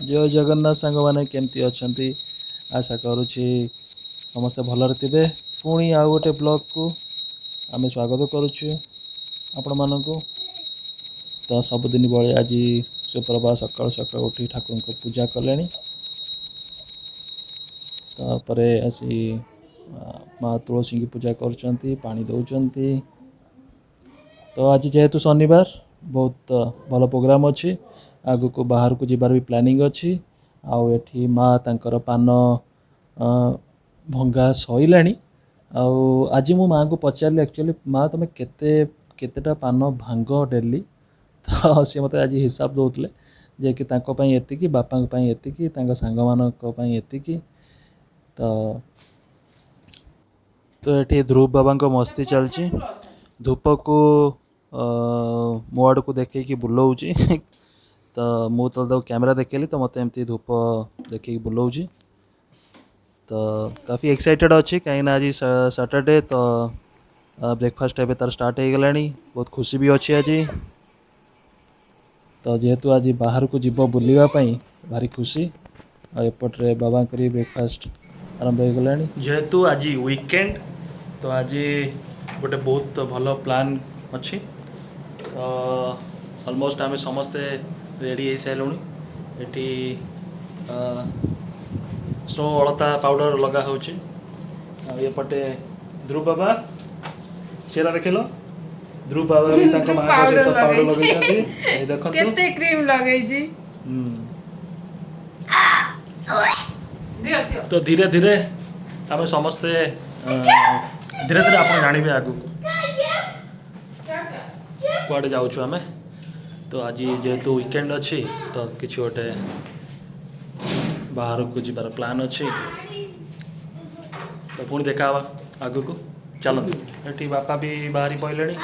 ଜୟ ଜଗନ୍ନାଥ ସାଙ୍ଗମାନେ, କେମିତି ଅଛନ୍ତି? ଆଶା କରୁଛି ସମସ୍ତେ ଭଲରେ ଥିବେ। ପୁଣି ଆଉ ଗୋଟେ ବ୍ଲଗ୍କୁ ଆମେ ସ୍ୱାଗତ କରୁଛୁ ଆପଣମାନଙ୍କୁ। ତ ସବୁଦିନ ଭଳି ଆଜି ସୁପ୍ରଭା ସକାଳୁ ସକାଳୁ ଉଠି ଠାକୁରଙ୍କୁ ପୂଜା କଲେଣି। ତାପରେ ଆସି ମା ତୁଳସୀଙ୍କୁ ପୂଜା କରୁଛନ୍ତି, ପାଣି ଦେଉଛନ୍ତି। ତ ଆଜି ଯେହେତୁ ଶନିବାର, ବହୁତ ଭଲ ପ୍ରୋଗ୍ରାମ୍ ଅଛି। ଆଗକୁ ବାହାରକୁ ଯିବାର ବି ପ୍ଲାନିଂ ଅଛି। ଆଉ ଏଠି ମା ତାଙ୍କର ପାନ ଭଙ୍ଗା ସରିଲାଣି। ଆଉ ଆଜି ମୁଁ ମାଆଙ୍କୁ ପଚାରିଲି, ଆକ୍ଚୁଆଲି ମା ତୁମେ କେତେଟା ପାନ ଭାଙ୍ଗ ଡେଲି? ତ ସିଏ ମୋତେ ଆଜି ହିସାବ ଦେଉଥିଲେ ଯେ କି ତାଙ୍କ ପାଇଁ ଏତିକି, ବାପାଙ୍କ ପାଇଁ ଏତିକି, ତାଙ୍କ ସାଙ୍ଗମାନଙ୍କ ପାଇଁ ଏତିକି। ତ ଏଠି ଧ୍ରୁବ ବାବାଙ୍କ ମସ୍ତି ଚାଲିଛି। ଧୂପକୁ ମୋ ଆଡ଼କୁ ଦେଖେଇକି ବୁଲଉଛି। ତ ମୁଁ ତ ତାକୁ କ୍ୟାମେରା ଦେଖେଇଲି, ତ ମୋତେ ଏମିତି ଧୂପ ଦେଖେଇକି ବୁଲଉଛି। ତ କାଫି ଏକ୍ସାଇଟେଡ଼ ଅଛି, କାହିଁକିନା ଆଜି ସାଟରଡେ। ତ ବ୍ରେକଫାଷ୍ଟ ଏବେ ତାର ଷ୍ଟାର୍ଟ ହେଇଗଲାଣି। ବହୁତ ଖୁସି ବି ଅଛି ଆଜି। ତ ଯେହେତୁ ଆଜି ବାହାରକୁ ଯିବ ବୁଲିବା ପାଇଁ, ଭାରି ଖୁସି। ଆଉ ଏପଟରେ ବାବାଙ୍କର ବି ବ୍ରେକଫାଷ୍ଟ ଆରମ୍ଭ ହେଇଗଲାଣି। ଯେହେତୁ ଆଜି ୱିକେଣ୍ଡ, ତ ଆଜି ଗୋଟେ ବହୁତ ଭଲ ପ୍ଲାନ୍ ଅଛି। ତ ଅଲମୋଷ୍ଟ ଆମେ ସମସ୍ତେ ରେଡ଼ି ହେଇସାରିଲୁଣି। ଏଠି ସ୍ନୋ ଅଳତା ପାଉଡ଼ର ଲଗା ହେଉଛି। ଆଉ ଏପଟେ ଧ୍ରୁବ ବାବା, ଚେହେରା ଦେଖିଲ, ଧ୍ରୁବ ବାବା ବି ତାଙ୍କ ମାଙ୍କ ସହିତ ପାଉଡ଼ର ଲଗେଇଛନ୍ତି। ଏଇ ଦେଖନ୍ତୁ କେତେ କ୍ରିମ୍ ଲଗେଇଛି। ତ ଧୀରେ ଧୀରେ ଆମେ ସମସ୍ତେ ଧୀରେ ଧୀରେ ଆପଣ ଜାଣିବେ ଆଗକୁ କୁଆଡ଼େ ଯାଉଛୁ ଆମେ। ତ ଆଜି ଯେହେତୁ ୱିକେଣ୍ଡ ଅଛି, ତ କିଛି ଗୋଟେ ବାହାରକୁ ଯିବାର ପ୍ଲାନ୍ ଅଛି। ତ ପୁଣି ଦେଖା ହେବା ଆଗକୁ, ଚାଲନ୍ତୁ। ଏଠି ବାପା ବି ବାହାରି ପଡ଼ିଲେଣି।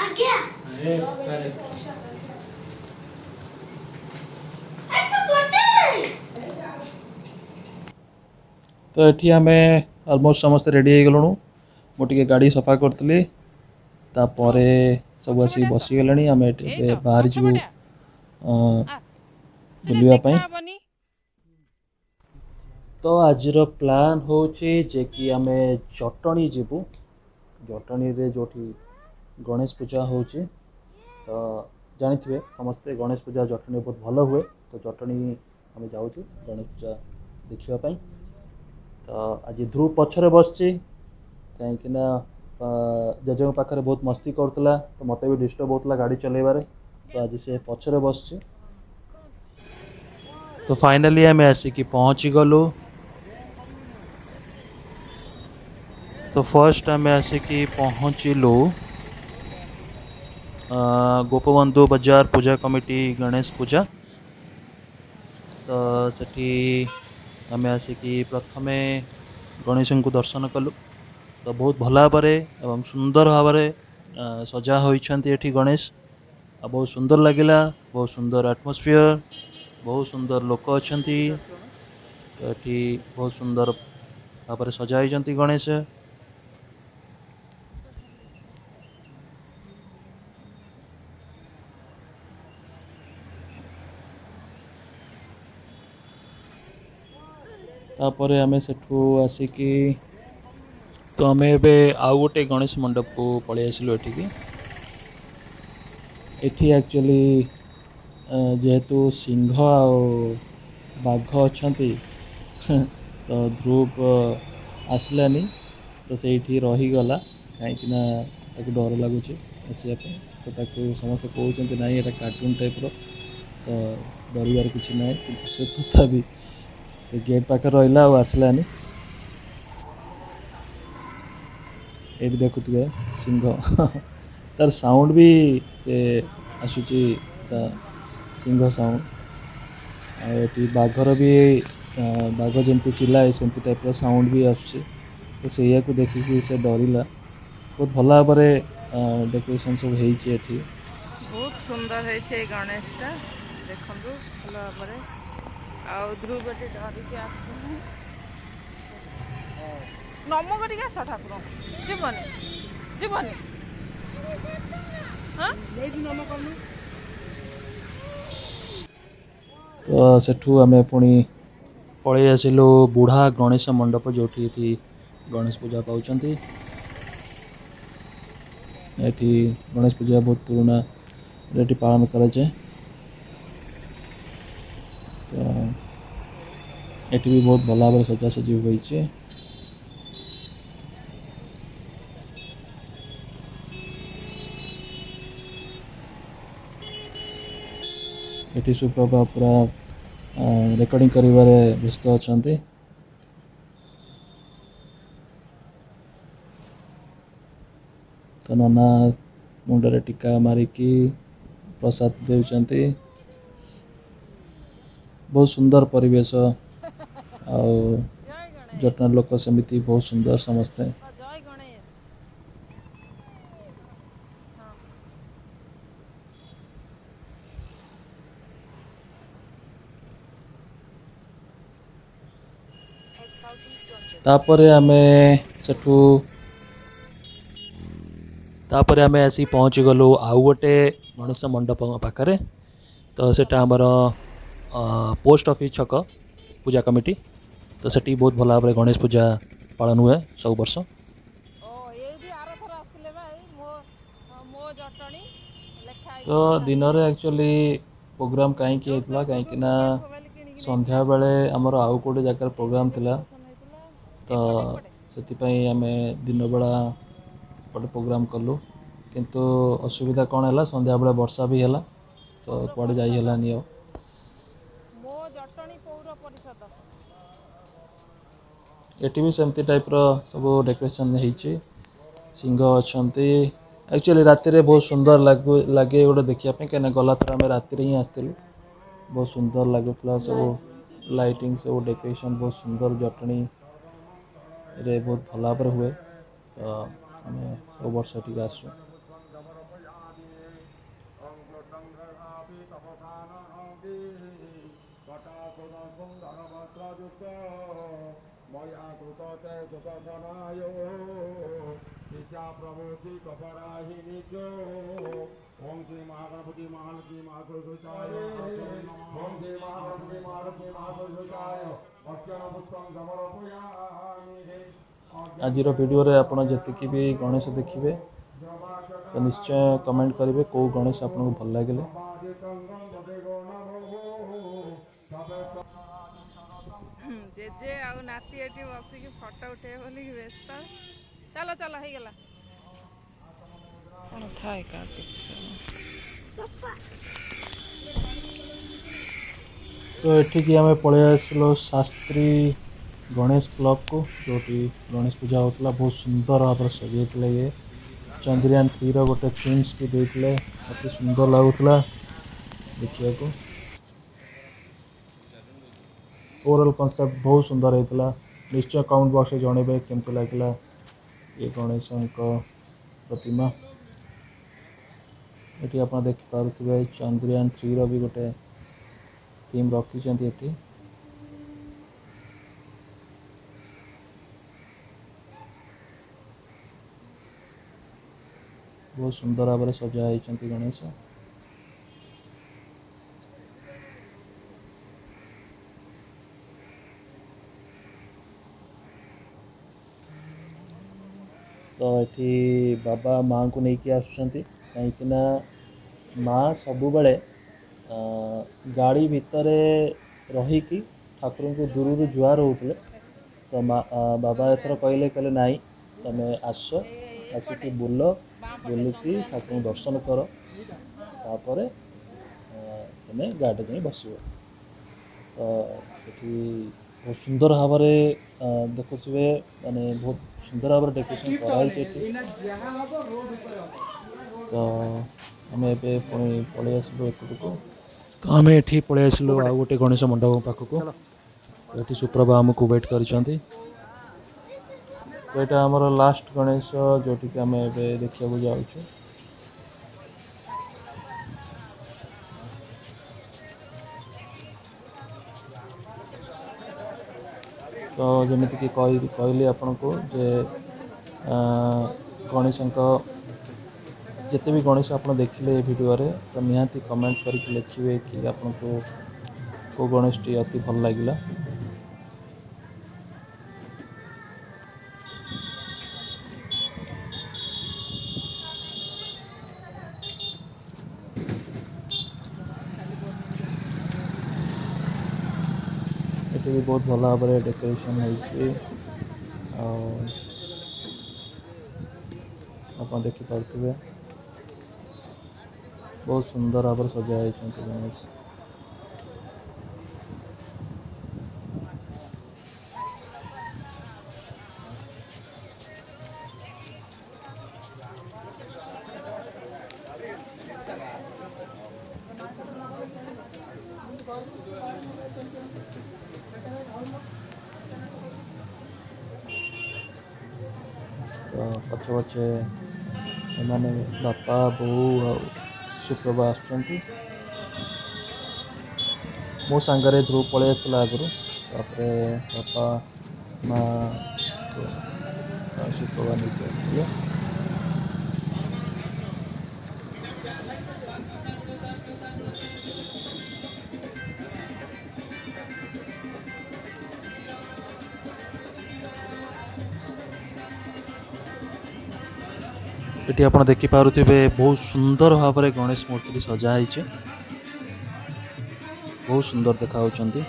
ତ ଏଠି ଆମେ ଅଲମୋଷ୍ଟ ସମସ୍ତେ ରେଡ଼ି ହେଇଗଲୁଣୁ। ମୁଁ ଟିକେ ଗାଡ଼ି ସଫା କରୁଥିଲି, ତାପରେ ସବୁ ଆସିକି ବସିଗଲେଣି। ଆମେ ଏଠି ଏବେ ବାହାରି ଯିବୁ ବୁଲିବା ପାଇଁ। ତ ଆଜିର ପ୍ଲାନ୍ ହେଉଛି ଯେ କି ଆମେ ଜଟଣୀ ଯିବୁ। ଜଟଣୀରେ ଯେଉଁଠି ଗଣେଶ ପୂଜା ହେଉଛି, ତ ଜାଣିଥିବେ ସମସ୍ତେ ଗଣେଶ ପୂଜା ଜଟଣୀରେ ବହୁତ ଭଲ ହୁଏ। ତ ଜଟଣୀ ଆମେ ଯାଉଛୁ ଗଣେଶ ପୂଜା ଦେଖିବା ପାଇଁ। ତ ଆଜି ଧ୍ରୁବ ପଛରେ ବସିଛି, କାହିଁକିନା ଜେଜେଙ୍କ ପାଖରେ ବହୁତ ମସ୍ତି କରୁଥିଲା, ତ ମୋତେ ବି ଡିଷ୍ଟର୍ବ ହେଉଥିଲା ଗାଡ଼ି ଚଲେଇବାରେ। ତ ଆଜି ସେ ପଛରେ ବସିଛି। ତ ଫାଇନାଲି ଆମେ ଆସିକି ପହଞ୍ଚିଗଲୁ। ତ ଫାର୍ଷ୍ଟ ଆମେ ଆସିକି ପହଞ୍ଚିଲୁ ଗୋପବନ୍ଧୁ ବଜାର ପୂଜା କମିଟି ଗଣେଶ ପୂଜା। ତ ସେଠି ଆମେ ଆସିକି ପ୍ରଥମେ ଗଣେଶଙ୍କୁ ଦର୍ଶନ କଲୁ। ତ ବହୁତ ଭଲ ଭାବରେ ଏବଂ ସୁନ୍ଦର ଭାବରେ ସଜା ହୋଇଛନ୍ତି ଏଠି ଗଣେଶ। ଆଉ ବହୁତ ସୁନ୍ଦର ଲାଗିଲା, ବହୁତ ସୁନ୍ଦର ଆଟମୋସ୍ଫିୟର, ବହୁତ ସୁନ୍ଦର ଲୋକ ଅଛନ୍ତି। ତ ଏଠି ବହୁତ ସୁନ୍ଦର ଭାବରେ ସଜା ହୋଇଛନ୍ତି ଗଣେଶ। ତାପରେ ଆମେ ସେଠୁ ଆସିକି ତ ଆମେ ଏବେ ଆଉ ଗୋଟେ ଗଣେଶ ମଣ୍ଡପକୁ ପଳେଇ ଆସିଲୁ ଏଠିକି। ଏଠି ଆକ୍ଚୁଆଲି ଯେହେତୁ ସିଂହ ଆଉ ବାଘ ଅଛନ୍ତି, ତ ଧ୍ରୁବ ଆସିଲାନି, ତ ସେଇଠି ରହିଗଲା, କାହିଁକିନା ତାକୁ ଡର ଲାଗୁଛି ଆସିବା ପାଇଁ। ତ ତାକୁ ସମସ୍ତେ କହୁଛନ୍ତି ନାଇଁ ଏଇଟା କାର୍ଟୁନ୍ ଟାଇପ୍ର, ତ ଡରିବାର କିଛି ନାହିଁ, କିନ୍ତୁ ସେ ତଥାପି ସେ ଗେଟ୍ ପାଖରେ ରହିଲା ଆଉ ଆସିଲାନି। ଏଇଠି ଦେଖୁଥିବେ ସିଂହ, ତାର ସାଉଣ୍ଡ ବି ସେ ଆସୁଛି, ତା ସିଂହ ସାଉଣ୍ଡ। ଆଉ ଏଠି ବାଘର ବି, ବାଘ ଯେମିତି ଚିଲ୍ଲାଏ ସେମିତି ଟାଇପ୍ର ସାଉଣ୍ଡ ବି ଆସୁଛି। ତ ସେଇଆକୁ ଦେଖିକି ସେ ଡରିଲା। ବହୁତ ଭଲ ଭାବରେ ଡେକୋରେସନ୍ ସବୁ ହେଇଛି ଏଠି। ବହୁତ ସୁନ୍ଦର ହେଇଛି ଏଇ ଗଣେଶଟା, ଦେଖନ୍ତୁ ଭଲ ଭାବରେ। ଆଉ ଧ୍ରୁବଟି ଡରିକି ଆସୁନି। ନମ କରିକି ଆସ ଠାକୁରଙ୍କୁ, ଯିବନି ଯିବନି। ତ ସେଠୁ ଆମେ ପୁଣି ପଳେଇ ଆସିଲୁ ବୁଢ଼ା ଗଣେଶ ମଣ୍ଡପ, ଯେଉଁଠି ଏଠି ଗଣେଶ ପୂଜା ପାଉଛନ୍ତି। ଏଠି ଗଣେଶ ପୂଜା ବହୁତ ପୁରୁଣା ଏଠି ପାଳନ କରାଯାଏ। ତ ଏଠି ବି ବହୁତ ଭଲ ଭାବରେ ସଜାସଜି ହୋଇଛି। ଏଠି ସୁପ୍ରଭା ପୁରା ରେକର୍ଡ଼ିଂ କରିବାରେ ବ୍ୟସ୍ତ ଅଛନ୍ତି। ତ ନନା ମୁଣ୍ଡରେ ଟୀକା ମାରିକି ପ୍ରସାଦ ଦେଉଛନ୍ତି। ବହୁତ ସୁନ୍ଦର ପରିବେଶ, ଆଉ ଜୟ ଗଣେଶ। ଜଟଣୀ ଲୋକ ସେମିତି ବହୁତ ସୁନ୍ଦର ସମସ୍ତେ। ଜୟ ଗଣେଶ। ହଁ। ତାପରେ ଆମେ ସେଠୁ ତାପରେ ଆମେ ଆସି ପହଞ୍ଚିଗଲୁ ଆଉ ଗୋଟେ ଗଣେଶ ମଣ୍ଡପ ପାଖରେ। ତ ସେଟା ଆମର ପୋଷ୍ଟ ଅଫିସ୍ ଛକ ପୂଜା କମିଟି। ତ ସେଠି ବହୁତ ଭଲ ଭାବରେ ଗଣେଶ ପୂଜା ପାଳନ ହୁଏ ସବୁ ବର୍ଷ। ଓ, ଏଇଠି ଆରଥର ଆସିଥିଲେ ବା, ଏଇ ମୋ ମୋ ଜଟଣୀ ଲେଖା ତ ହେଇଛି ଯୋଉ ଦିନରେ କାନ୍ଥରେ। ଆକ୍ଚୁଆଲି ପ୍ରୋଗ୍ରାମ୍ କାହିଁକି ଯୋଉଠି ହେଇଥିଲା, ସବୁ କାହିଁକି ସବୁ ନା କିପ୍ୟାଡ୍ ମୋବାଇଲ କିଣିକି ନେଇଥିଲା। ସନ୍ଧ୍ୟାବେଳେ ଆମର ଆଉ ଗୋଟେ ଜାଗାରେ ଏଇଠି ପ୍ରୋଗ୍ରାମ୍ ଥିଲା। ଡେକୋରେସନ ହେଇଥିଲା। ତ ଏପଟେ ଏପଟେ। ସେଥିପାଇଁ ଆମେ ଦିନବେଳା ଏପଟେ ପ୍ରୋଗ୍ରାମ୍ କଲୁ, କିନ୍ତୁ ଅସୁବିଧା କ'ଣ ହେଲା, ସନ୍ଧ୍ୟାବେଳେ ବର୍ଷା ବି ହେଲା, ତ ପୌର କୁଆଡ଼େ ଯାଇ ପରିଷଦ। ହେଲାନି ଆଉ। ମୋ ଜଟଣୀ ପୌର ପରିଷଦ। ଏଠି ବି ସେମିତି ଟାଇପ୍ର ସବୁ ଡେକୋରେସନ୍ ହେଇଛି, ସିଂହ ଅଛନ୍ତି। ଆକ୍ଚୁଆଲି ରାତିରେ ବହୁତ ସୁନ୍ଦର ଲାଗେ ଗୋଟେ ଦେଖିବା ପାଇଁ, କାହିଁକିନା ଗଲାଥର ଆମେ ରାତିରେ ହିଁ ଆସିଥିଲୁ। ବହୁତ ସୁନ୍ଦର ଲାଗୁଥିଲା, ସବୁ ଲାଇଟିଂ, ସବୁ ଡେକୋରେସନ୍ ବହୁତ ସୁନ୍ଦର। ଜଟଣୀରେ ବହୁତ ଭଲ ଭାବରେ ହୁଏ, ତ ଆମେ ସବୁ ବର୍ଷ ଏଠିକି ଆସୁ। ଆଜିର ଭିଡ଼ିଓରେ ଆପଣ ଯେତିକି ବି ଗଣେଶ ଦେଖିବେ, ତ ନିଶ୍ଚୟ କମେଣ୍ଟ କରିବେ କେଉଁ ଗଣେଶ ଆପଣଙ୍କୁ ଭଲ ଲାଗିଲେ। ଜେଜେ ଆଉ ନାତି ଏଠି ବସିକି ଫଟୋ ଉଠେଇବେ ବୋଲିକି ବ୍ୟସ୍ତ। ଚାଲ ଚାଲ, ହେଇଗଲା। କ'ଣ ଥାଏ କାହା କିଛି। ତ ଏଠିକି ଆମେ ପଳେଇ ଆସିଲୁ ଶାସ୍ତ୍ରୀ ଗଣେଶ କ୍ଲବକୁ, ଯେଉଁଠି ଗଣେଶ ପୂଜା ହେଉଥିଲା। ବହୁତ ସୁନ୍ଦର ଭାବରେ ସଜେଇଥିଲେ ଇଏ। ଚନ୍ଦ୍ରୟାନ 3ର ଗୋଟେ ଥିମ୍ସ ବି ଦେଇଥିଲେ, ଅତି ସୁନ୍ଦର ଲାଗୁଥିଲା ଦେଖିବାକୁ। ଓଭରଅଲ୍ କନସେପ୍ଟ ବହୁତ ସୁନ୍ଦର ହେଇଥିଲା। ନିଶ୍ଚୟ କମେଣ୍ଟ ବକ୍ସରେ ଜଣେଇବେ କେମିତି ଲାଗିଲା ଏ ଗଣେଶଙ୍କ ପ୍ରତିମା। ଏଠି ଆପଣ ଦେଖିପାରୁଥିବେ ଚନ୍ଦ୍ରୟାନ 3ର ବି ଗୋଟେ ଥିମ୍ ରଖିଛନ୍ତି ଏଠି। ବହୁତ ସୁନ୍ଦର ଭାବରେ ସଜା ହେଇଛନ୍ତି ଗଣେଶ। ତ ଏଠି ବାବା ମାଆଙ୍କୁ ନେଇକି ଆସୁଛନ୍ତି, କାହିଁକିନା ମା ସବୁବେଳେ ଗାଡ଼ି ଭିତରେ ରହିକି ଠାକୁରଙ୍କୁ ଦୂରରୁ ଜୁହାର ହେଉଥିଲେ। ତ ମା ବାବା ଏଥର କହିଲେ ନାଇଁ, ତମେ ଆସ, ଆସିକି ବୁଲ, ବୁଲିକି ଠାକୁରଙ୍କୁ ଦର୍ଶନ କର, ତାପରେ ତମେ ଗାଡ଼ିରେ ଯାଇ ବସିବ। ତ ଏଠି ବହୁତ ସୁନ୍ଦର ଭାବରେ ଦେଖୁଥିବେ, ମାନେ ବହୁତ ସୁନ୍ଦର ଭାବରେ ଡେକୋରେସନ୍ କରାହେଇଛି ଏଠି। ତ ଆମେ ଏବେ ପୁଣି ପଳେଇ ଆସିଲୁ ଏପଟକୁ। ତ ଆମେ ଏଠି ପଳେଇ ଆସିଲୁ ଆଉ ଗୋଟେ ଗଣେଶ ମଣ୍ଡପ ପାଖକୁ। ଏଠି ସୁପ୍ରଭା ଆମକୁ ୱେଟ୍ କରିଛନ୍ତି। ତ ଏଇଟା ଆମର ଲାଷ୍ଟ ଗଣେଶ, ଯେଉଁଠିକି ଆମେ ଏବେ ଦେଖିବାକୁ ଯାଉଛୁ। ତ ଯେମିତିକି କହିଲି ଆପଣଙ୍କୁ ଯେ, ଗଣେଶଙ୍କ ଯେତେ ବି ଗଣେଶ ଆପଣ ଦେଖିଲେ ଏ ଭିଡ଼ିଓରେ, ତ ନିହାତି କମେଣ୍ଟ କରିକି ଲେଖିବେ କି ଆପଣଙ୍କୁ କେଉଁ ଗଣେଶଟି ଅତି ଭଲ ଲାଗିଲା। ଏଠି ବି ବହୁତ ଭଲ ଭାବରେ ଡେକୋରେସନ୍ ହେଇଛି, ଆଉ ଆପଣ ଦେଖିପାରୁଥିବେ ବହୁତ ସୁନ୍ଦର ଭାବରେ ସଜା ହେଇଛନ୍ତି ଗଣେଶ। ତ ପଛେ ପଛେ ଏମାନେ ବାପା ବୋଉ ଆଉ ସୁପ୍ରଭା ଆସୁଛନ୍ତି। ମୋ ସାଙ୍ଗରେ ଧ୍ରୁବ ପଳେଇ ଆସିଥିଲା ଆଗରୁ, ତାପରେ ବାପା ମା ସୁପ୍ରଭା ନେଇକି ଆସିଥିଲେ। ଏଠି ଆପଣ ଦେଖିପାରୁଥିବେ ବହୁତ ସୁନ୍ଦର ଭାବରେ ଗଣେଶ ମୂର୍ତ୍ତିଟି ସଜା ହେଇଛି, ବହୁତ ସୁନ୍ଦର ଦେଖାଯାଉଛନ୍ତି।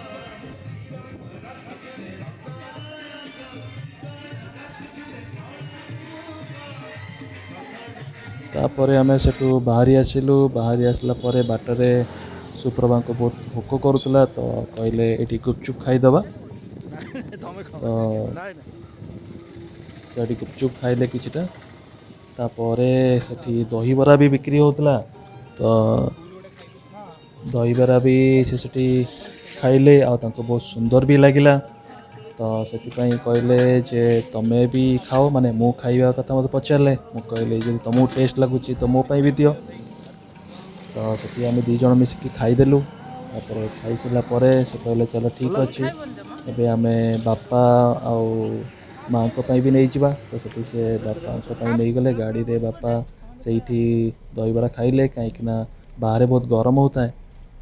ତାପରେ ଆମେ ସେଠୁ ବାହାରି ଆସିଲୁ। ବାହାରି ଆସିଲା ପରେ ବାଟରେ ସୁପ୍ରଭାଙ୍କୁ ବହୁତ ଭୋକ କରୁଥିଲା, ତ କହିଲେ ଏଠି ଗୁପଚୁପ ଖାଇଦେବା। ତ ସେଠି ଗୁପଚୁପ ଖାଇଲେ କିଛିଟା। ତାପରେ ସେଠି ଦହିବରା ବି ବିକ୍ରି ହେଉଥିଲା, ତ ଦହିବରା ବି ସେ ସେଠି ଖାଇଲେ ଆଉ ତାଙ୍କୁ ବହୁତ ସୁନ୍ଦର ବି ଲାଗିଲା। ତ ସେଥିପାଇଁ କହିଲେ ଯେ ତମେ ବି ଖାଅ, ମାନେ ମୁଁ ଖାଇବା କଥା ମୋତେ ପଚାରିଲେ। ମୁଁ କହିଲି ଯଦି ତମକୁ ଟେଷ୍ଟ ଲାଗୁଛି ତ ମୋ ପାଇଁ ବି ଦିଅ। ତ ସେଠି ଆମେ 2 ଜଣ ମିଶିକି ଖାଇଦେଲୁ। ତାପରେ ଖାଇସାରିଲା ପରେ ସେ କହିଲେ ଚାଲ ଠିକ୍ ଅଛି, ଏବେ ଆମେ ବାପା ଆଉ ମାଆଙ୍କ ପାଇଁ ବି ନେଇଯିବା। ତ ସେଠି ସେ ବାପାଙ୍କ ପାଇଁ ନେଇଗଲେ ଗାଡ଼ିରେ। ବାପା ସେଇଠି ଦହିବରା ଖାଇଲେ, କାହିଁକିନା ବାହାରେ ବହୁତ ଗରମ ହେଉଥାଏ।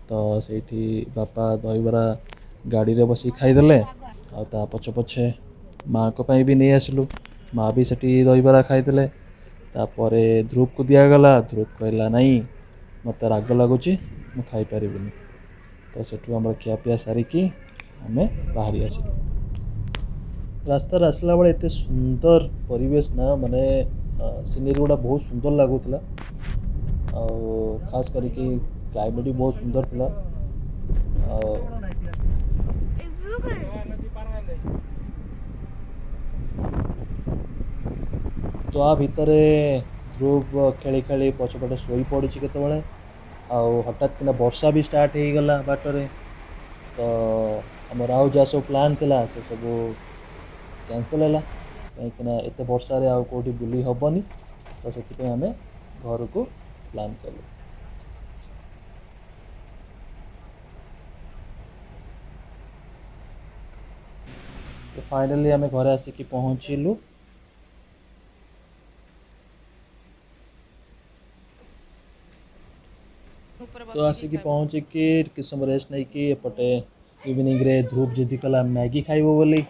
ତ ସେଇଠି ବାପା ଦହିବରା ଗାଡ଼ିରେ ବସିକି ଖାଇଦେଲେ। ଆଉ ତା ପଛେ ପଛେ ମାଆଙ୍କ ପାଇଁ ବି ନେଇ ଆସିଲୁ, ମା ବି ସେଠି ଦହିବରା ଖାଇଦେଲେ। ତାପରେ ଧ୍ରୁବକୁ ଦିଆଗଲା। ଧ୍ରୁବ କହିଲା ନାଇଁ ମୋତେ ରାଗ ଲାଗୁଛି, ମୁଁ ଖାଇପାରିବିନି। ତ ସେଠୁ ଆମର ଖିଆପିଆ ସାରିକି ଆମେ ବାହାରି ଆସିଲୁ। ରାସ୍ତାରେ ଆସିଲା ବେଳେ ଏତେ ସୁନ୍ଦର ପରିବେଶ ନା, ମାନେ ସିନେରୀ ଗୁଡ଼ା ବହୁତ ସୁନ୍ଦର ଲାଗୁଥିଲା। ଆଉ ଖାସ କରିକି କ୍ଲାଇମେଟ୍ ବି ବହୁତ ସୁନ୍ଦର ଥିଲା। ଆଉ ତ ଆ ଭିତରେ ଧ୍ରୁବ ଖେଳି ଖେଳି ପଛପଟେ ଶୋଇ ପଡ଼ିଛି କେତେବେଳେ, ଆଉ ହଠାତ୍ କିନା ବର୍ଷା ବି ଷ୍ଟାର୍ଟ ହେଇଗଲା ବାଟରେ। ତ ଆମର ଆଉ ଯାହା ସବୁ ପ୍ଲାନ୍ ଥିଲା ସେ ସବୁ କ୍ୟାନସଲ୍ ହେଲା, କାହିଁକିନା ଏତେ ବର୍ଷାରେ ଆଉ କେଉଁଠି ବୁଲି ହେବନି। ତ ସେଥିପାଇଁ ଆମେ ଘରକୁ ପ୍ଲାନ୍ କଲୁ। ତ ଫାଇନାଲି ଆମେ ଘରେ ଆସିକି ପହଞ୍ଚିଲୁ। ତ ଆସିକି ପହଞ୍ଚିକି କିଛି ସମୟ ରେଷ୍ଟ ନେଇକି ଏପଟେ ଇଭିନିଂରେ ଧ୍ରୁବ ଜିଦି କଲା ମ୍ୟାଗି ଖାଇବ ବୋଲି।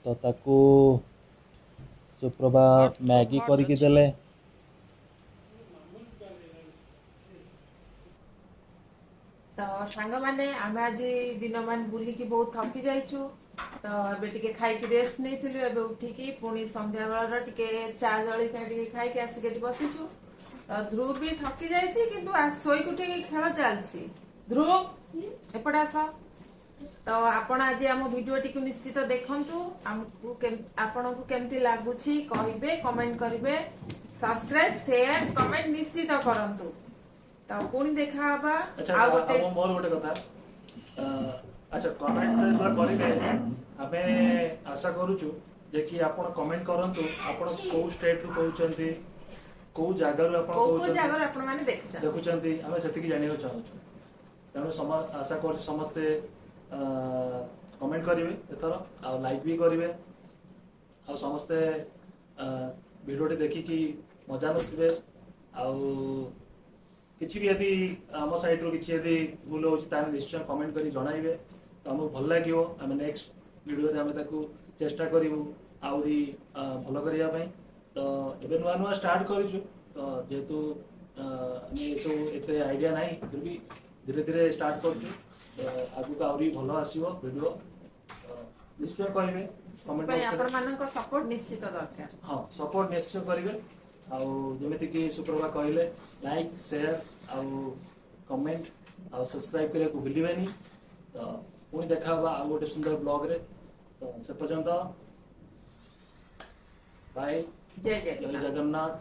ତ ତାକୁ ସୁପ୍ରଭା ମ୍ୟାଗି କରିକି ଦେଲେ। ତ ସାଙ୍ଗମାନେ, ଆମେ ଆଜି ଦିନମାନ ବୁଲିକି ବହୁତ ଥକି ଯାଇଛୁ। ତ ଏବେ ଟିକେ ଖାଇକି ରେଷ୍ଟ ନେଇଥିଲୁ। ଏବେ ଉଠିକି ପୁଣି ସନ୍ଧ୍ୟାବେଳର ଟିକେ ଚା ଜଳଖିଆ ଟିକେ ଖାଇକି ଆସିକି ଏଠି ବସିଛୁ। ତ ଧ୍ରୁବ ବି ଥକି ଯାଇଛି, କିନ୍ତୁ ଶୋଇକି ଉଠିକି ଖେଳ ଚାଲିଛି। ଧ୍ରୁବ ଏପଟେ ଆସ। ତ ଆପଣ ଆଜି ଆମ ଭିଡିଓଟିକୁ ନିଶ୍ଚିତ ଦେଖନ୍ତୁ। ଆମକୁ ଆପଣଙ୍କୁ କେମିତି ଲାଗୁଛି କହିବେ, କମେଣ୍ଟ କରିବେ, ସବସ୍କ୍ରାଇବ, ସେୟାର, କମେଣ୍ଟ ନିଶ୍ଚିତ କରନ୍ତୁ। ତ ପୁଣି ଦେଖା ହବା। ଆଉ ଗୋଟେ ମୋର ଗୋଟେ କଥା, ଆଚ୍ଛା କମେଣ୍ଟ ଯେତେବେଳେ କରିବେ, ଆମେ ଆଶା କରୁଛୁ ଯେ କି ଆପଣ କମେଣ୍ଟ କରନ୍ତୁ ଆପଣ କୋଉ ଷ୍ଟେଟରୁ କହୁଛନ୍ତି, କୋଉ ଜାଗାରୁ ଆପଣ କୋଉ ଜାଗାରୁ ଆପଣ ମାନେ ଦେଖୁଛନ୍ତି, ଆମେ ସେତିକି ଜାଣିବାକୁ ଚାହୁଁଛୁ। ତେଣୁ ଆଶା କରୁଛୁ ସମସ୍ତେ କମେଣ୍ଟ କରିବେ ଏଥର, ଆଉ ଲାଇକ୍ ବି କରିବେ, ଆଉ ସମସ୍ତେ ଭିଡ଼ିଓଟି ଦେଖିକି ମଜା ନେଉଥିବେ। ଆଉ କିଛି ବି ଯଦି ଆମ ସାଇଡ଼ରୁ କିଛି ଯଦି ଭୁଲ ହେଉଛି, ତାହେଲେ ନିଶ୍ଚୟ କମେଣ୍ଟ କରି ଜଣାଇବେ। ତ ଆମକୁ ଭଲ ଲାଗିବ। ଆମେ ନେକ୍ସଟ ଭିଡ଼ିଓରେ ଆମେ ତାକୁ ଚେଷ୍ଟା କରିବୁ ଆହୁରି ଭଲ କରିବା ପାଇଁ। ତ ଏବେ ନୂଆ ନୂଆ ଷ୍ଟାର୍ଟ କରିଛୁ, ତ ଯେହେତୁ ଆମେ ଏସବୁ ଏତେ ଆଇଡ଼ିଆ ନାହିଁ, ଫିର୍ ବି ଧୀରେ ଧୀରେ ଷ୍ଟାର୍ଟ କରୁଛୁ। ତ ଆଗକୁ ଆହୁରି ଭଲ ଆସିବ ଭିଡ଼ିଓ। ତ ନିଶ୍ଚୟ କହିବେ କମେଣ୍ଟ ପାଇଁ ବକ୍ସରେ। ଆପଣମାନଙ୍କ ସପୋର୍ଟ ନିଶ୍ଚିତ ଦରକାର। ହଁ, ସପୋର୍ଟ ନିଶ୍ଚୟ କରିବେ। ଆଉ ଯେମିତିକି ସୁପ୍ରଭା କହିଲେ, ଲାଇକ୍, ସେୟାର ଆଉ କମେଣ୍ଟ ଆଉ ସବସ୍କ୍ରାଇବ କରିବାକୁ ଭୁଲିବେନି। ତ ପୁଣି ଦେଖା ହବା ଆଉ ଗୋଟେ ସୁନ୍ଦର ବ୍ଲଗରେ। ତ ସେ ପର୍ଯ୍ୟନ୍ତ ବାଏ। ଜୟ ଜୟ ଜଗନ୍ନାଥ। ଜଗନ୍ନାଥ।